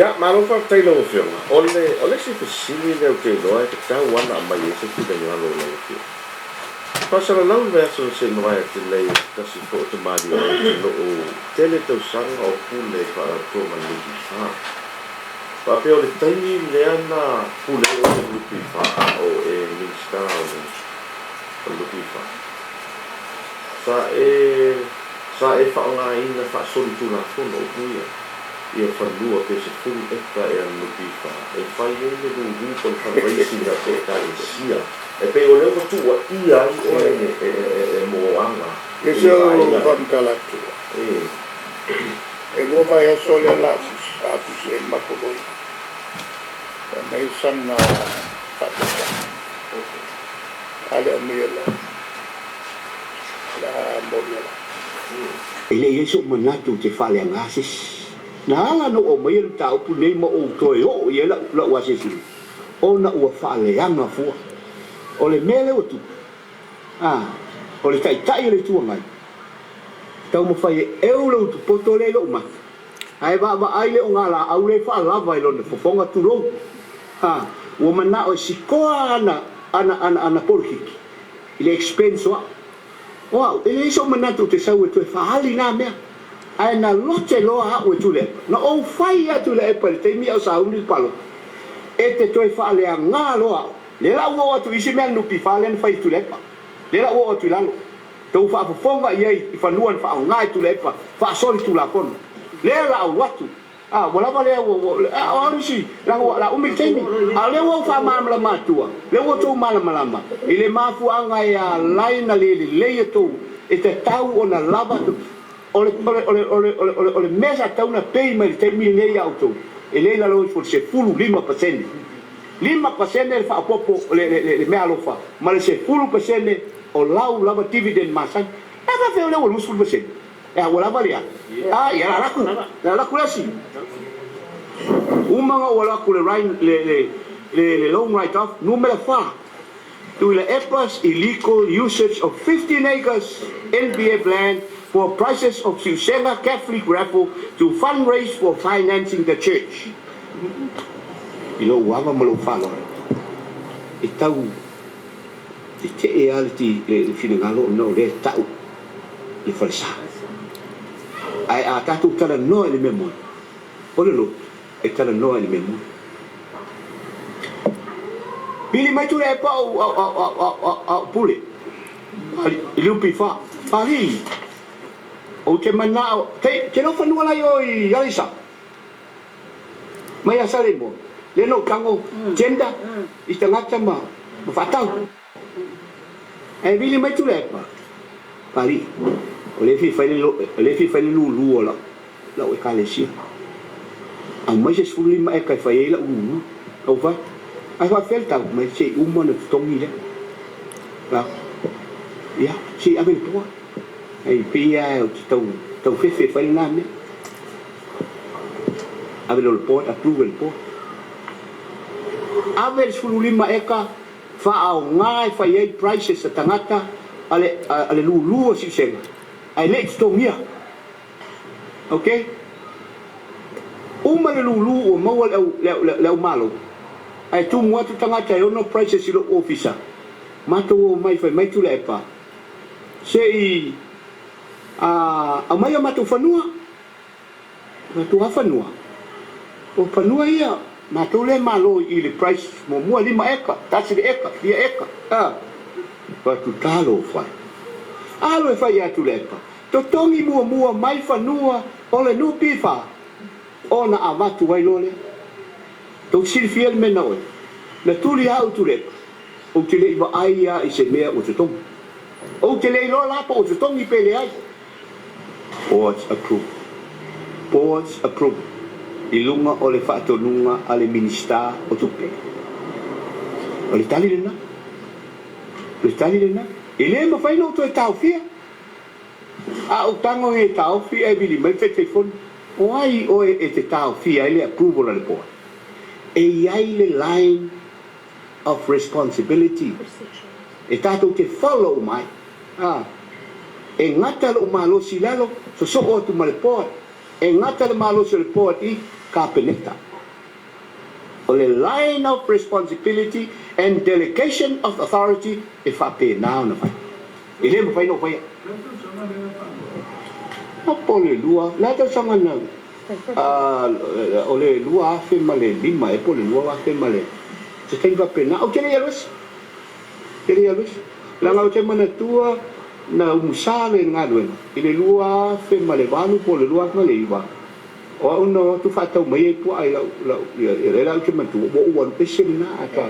Ia, malo faafetai i lau Afioga. O le, o le isi fesili lea ou te iloa e tatau lava ona aumai ai se finagalo o lau Afioga. Faasalalau le vaiaso na se i mavae atu nei e se tasi foi o tamalii o le atunuu tele tausaga o pule i le Faalapotopotoga a le NPF. Faapea o le taimi lea na pule ai oe i le NPF a o e Minisita o le, o le NPF. Sa e, sa e faaaogaina faasolitulafono upu ia. Ia fanua pe 10 eka ea NPF e fai ai le lulu po o le fundraising a se Ekalesia e pei o lea ua tuuaia ai oe e Moaga i le Se vaega ou lea. faamatala atu, e 2 vaiaso lea la tusi ai le matou loia, e aumai sana faatautaga, a le aumaia loa, o le a molia loa. E le i i ai so'u manatu ou te faaleaga se isi. Na ala ona ou aumaia le mataupu lenei ma ou toe oo i ai la'u asiasiga, ona ua faaleaga fua. O le mea lea ua tupu, a, o le Taitai o le Itu Agai, taumafai e eu le utupoto lea i lo'u mata, ae vaavaai le ogalaau lea e faalava i lona fofoga, tulou, a, ua mana'o e sikoa ana, ana, ana, ana polokiki i le expense o a'u. O au, e leai sou manatu ou te sau e toe faaali na mea, ae na lote loa au e Tuilaepa. Na ou fai atu i Tuilaepa i le taimi a o sauni le palota, e te toe faaleaga loa au. Lea la ua oo atu i isi mea a le NPF lea na fai e Tuilaepa. Lea la ua oo atu i lalo. Tou faafofoga i ai i fanua na faaaoga e Tuilaepa faasolitulafono. Lea la ou atu. A, ua lava lea, ua, ua, a, o au nisi, leaga ua, o le a umi le taimi. A o lea ua ou faamalamalama atua, lea ua outou malamalama i le mafuaaga e ala ai ona le lelei outou, e tatau ona lava, o le, o le, o le, o le, o le, o le, o le mea sa tatau ona pay mai i le taimi lenei ia outou, e le i lalo ifo i le 15%. 5% le faaopoopo, le, le, le, le meaalofa, ma le 10% o lau lava dividend masani. A faapefea o lea ua 20%? E a ua lava lea? A ia la laku, la laku le asi. Uma ona ou alu atu le le le le le loan write off numera 4. Tuilaepa's illegal usage of 15 acres NBF land for prices of Siusega Catholic raffle to fundraise for financing the church. I lou ava ma lou faaaloalo, e tau tetee lava le finagalo ona o lea e tau le falesa. Ae a tatou talanoa i le mea moni, o le lotu e talanoa i le mea moni. Pili mai Tuilaepa a o pule i Lupi fa. Alii, ou te manao, te lau fanua la i o i Aleisa. Mai Asalemoa, lea na ou tago tender i tagata ma faatau. Ae vili mai Tuilaepa, Palii, o lea e fia fai le, o lea e fia fai le lulu o lau, lau ekalesia. Aumai se 15 eka e fai ai lau lulu. Ou fai, ae faafefea le tau mai se i uma ona totogi lea. La, ia, se i ave i le board. Ae pei lava ou te tau, tau fefe e fai lena mea. Ave loa i le board, approve e le board. Ave le 15 eka faaaoga e fai ai prices a tagata a le a le lulu o Siusega ae le i totogia. Ok. Uma le lulu ua maua le au le le au malo ae tumu atu tagata e ono prices i lou ofisa matou omai fai mai Tuilaepa se i a aumai o matou fanua. Matou lava fanua. O fanua ia, matou lea e malo i le price muamua 5 eka, 1 le eka, fia eka, a. Fai atu, talofa e. Alu e fai atu le epa, totogi muamua mai fanua o le NPF ona avatu ai loa lea. Tou te silafia le mea na oe, na tuli lava au Tuilaepa, ou te le i vaai lava i se mea ua totogi. Ou te le iloa la po ua totogi pe leai. Board's approval Board's approval i luga o le faatonuga a le Minisita o Tupe. O le tali lena. O le tali lena. E le mafai ona ou toe taofia. A ou tago e taofi ae vili mai le Taitaifono, o ai oe e te taofia ai le approval a le Board? E i ai le line of responsibility e tatou te follow uma ai. A, e gata lou malosi i lalo, sosoo atu ma le Board. E gata le malosi o le Board i Kapeneta. O le line of responsibility and delegation of authority e faapena ona fai. E le mafai ona ou faia. A po o le lua, le a tausaga na, o le 2005 ea po o le 2000 ma le, se taimi faapena. Ou te le i alu ese. Ou te le i alu ese. Leaga ou te manatua na umusa le galuega i le 2008 po o le 2009, o au na o atu faatau mai ai puaa i lau, lau, ia lea la ou te manatua, ua ou alu ese lena atoa.